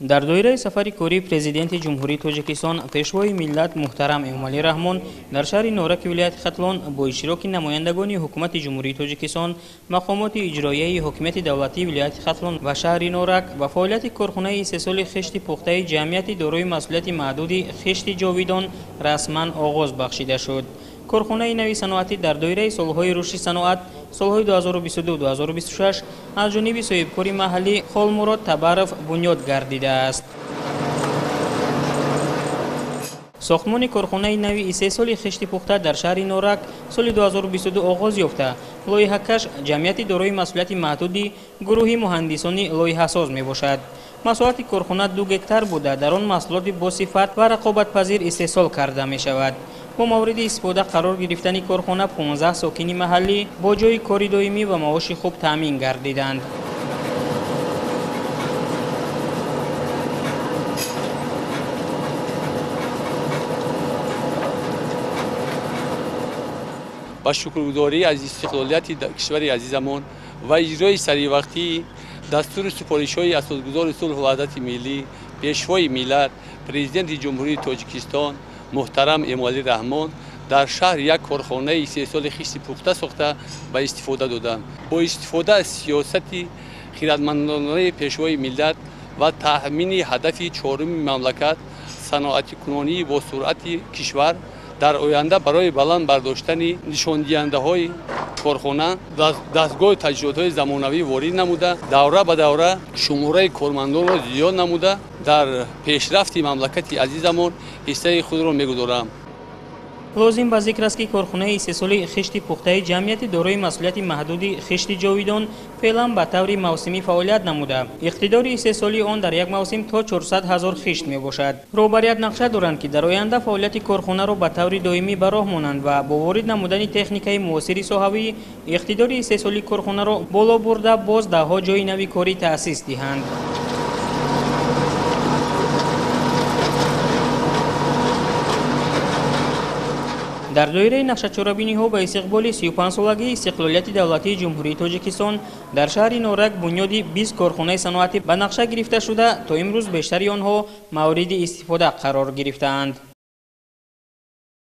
Дар доираи сафари кории Президенти Ҷумҳурии Тоҷикистон, Пешвои миллат муҳтарам Эмомалӣ Раҳмон дар шаҳри Нораки вилояти Хатлон бо иштироки намояндагони Ҳукумати Ҷумҳурии Тоҷикистон, мақомоти иҷроияи ҳокимияти давлатии вилояти Хатлон ва шаҳри Норак ба фаъолияти корхонаи истеҳсоли хишти пухтаи ҷамъияти дорои масъулияти маҳдуди «Хишти ҷовидон» расман оғоз бахшида шуд. Корхонаи нави саноатӣ дар доираи солҳои рушди саноат солҳои 2022-2026 аз ҷониби соҳибкори маҳаллӣ Холмурод Табаров бунёд гардидааст. Сохтмони корхонаи нави истеҳсоли хишти пухта дар шаҳри Норак соли 2022 оғоз ёфта, лоиҳакаш ҷамъияти дорои масъулияти маҳдуди гурӯҳи муҳандисони лоиҳасоз мебошад. Масоҳати корхона 2 гектар буда, дар он маҳсулоти босифат ва рақобатпазир истеҳсол карда мешавад. Бо мавриди истифода қарор гирифтани корхона 15 сокини маҳаллӣ бо ҷойи кори доимӣ ва маоши хуб таъмин гардиданд. Ба шукргузорӣ аз истиқлолияти кишвари азизамон ва иҷрои саривақтии дастуру супоришҳои асосгузори сулҳу ваҳдати миллӣ, Пешвои миллат, Президенти Ҷумҳурии Тоҷикистон муҳтарам Эмомалӣ Раҳмон дар шаҳр як корхонаи истеҳсоли хишти пухта сохта ба истифода доданд. Бо истифода аз сиёсати хиратмандонаи Пешвои миллат ва таъмини ҳадафи чоруми мамлакат, саноатикунонии босуръати кишвар, дар оянда барои баланд бардоштани нишондиҳандаҳои корхона дастгоҳу таҷҳизотҳои замонавӣ ворид намуда, давра ба давра шумораи кормандонро зиёд намуда, дар пешрафти мамлакати азизамон ҳиссаи худро мегузорам. Лозим ба зикр аст, ки корхонаи истеҳсоли хишти пухтаи ҷамъияти дорои масъулияти маҳдуди «Хишти ҷовидон» феълан ба таври мавсимӣ фаъолият намуда, иқтидори истеҳсолии он дар як мавсим то 400 ҳазор хишт мебошад. Роҳбарият нақша доранд, ки дар оянда фаъолияти корхонаро ба таври доимӣ ба роҳ монанд ва бо ворид намудани техникаи муосири соҳавӣ иқтидори истеҳсолии корхонаро боло бурда, боз даҳҳо ҷойи нави корӣ таъсис диҳанд. Дар доираи нақшачорабиниҳо ба истиқболи 35-солагии истиқлолияти давлатии Ҷумҳурии Тоҷикистон дар шаҳри Норак бунёди 20 корхонаи саноатӣ ба нақша гирифта шуда, то имрӯз бештари онҳо мавриди истифода қарор гирифтаанд.